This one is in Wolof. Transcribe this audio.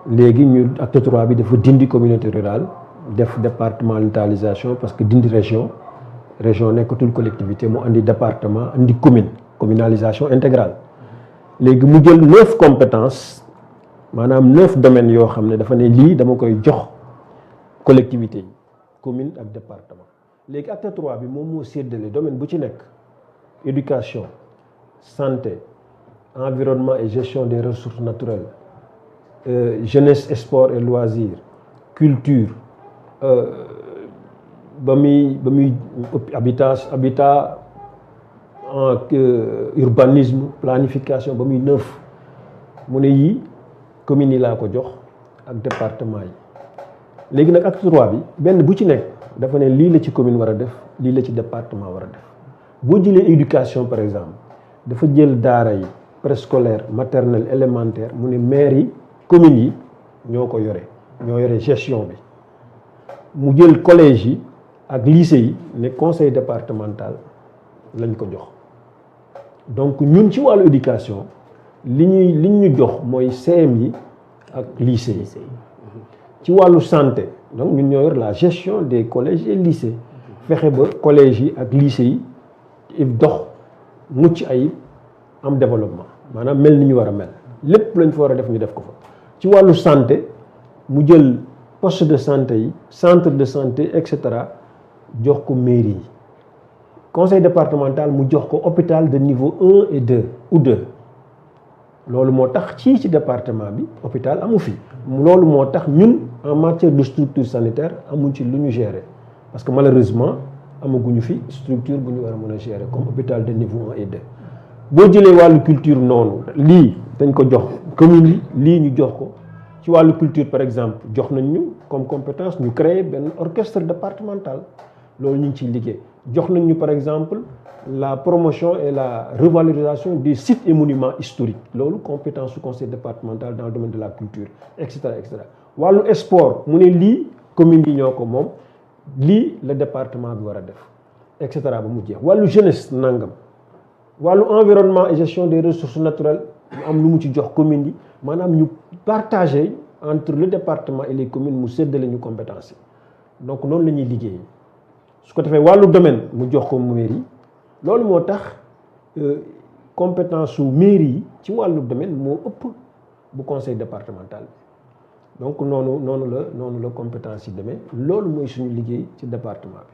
léegi ñu acte 3 bi dafa dindi communauté rurale def départementalisation parce que dindi région nekkatul collectivité mu andi département andi communalisation intégrale léegi mu jël 9 compétences maanaam 9 domaines yoo xam ne dafa ne lii dama koy jox collectivité yi commune ak département léegi acte 3 bi moom moo séddale domaine bu ci nekk éducation santé environnement et gestion des ressources naturelles jeunesse sport et loisirs culture ba muy habitat urbanisme planification ba muy 9 mu ne yii communes yi laa ko jox ak département yi léegi nag acte 3 bi benn bu ci nekk dafa ne lii la ci commune war a def lii la ci département war a def boo jëlee éducation par exemple dafa jël daara yi préscolaire maternelle élémentaire mu ne maire yi communes yi ñoo ko yore ñoo yore gestion bi mu jël collège yi ak lycée yi ne conseil départemental lañ ko jox donc ñun ci wàllu éducation li ñu jox mooy CM yi ak lycée yi ci wàllu santé donc ñun ñoo yor la gestion des collèges et lycées fexe ba collège yi ak lycée yi dox mucc ayib am développement maanaam mel ni ñu war a mel lépp lañ fa war a def ñu def ko fa ci wàllu santé mu jël poste de santé yi centre de santé et cetera jox ko mairie yi conseil départemental mu jox ko hôpital de niveau 1 et 2 ou 2 loolu moo tax ci département bi hôpital amu fi loolu moo tax ñun en matière de structure sanitaire amuñ ci lu ñu gérer parce que malheureusement amaguñu fi structure bu ñu war a mën a gérer comme hôpital de niveau 1 et 2 boo jëlee wàllu culture noonu lii dañ ko jox commune yi lii ñu jox ko ci wàllu culture par exemple jox nañ ñu comme compétence ñu créer benn orchestre départemental loolu ñu ngi ciy liggéey jox nañ ñu par exemple la promotion et la revalorisation des sites et monuments historiques loolu compétence su conseil départemental dans le domaine de la culture et cetera et cetera wàllu sport mu ne lii commune yi ñoo ko moom lii la département bi war a def et cetera ba mu jeex wàllu jeunesse nangam wàllu environnement et gestion des ressources naturelles mu am lu mu ci jox communes yi maanaam ñu partager entre le département et les communes mu séddale ñu compétences yi donc noonu la ñuy liggéey su ko defee wàllu domaine mu jox ko mairie yi loolu moo tax compétence su mairie yi ci wàllu domaine moo ëpp bu conseil départemental bi donc noonu la compétence yi demee loolu mooy suñu liggéey ci département bi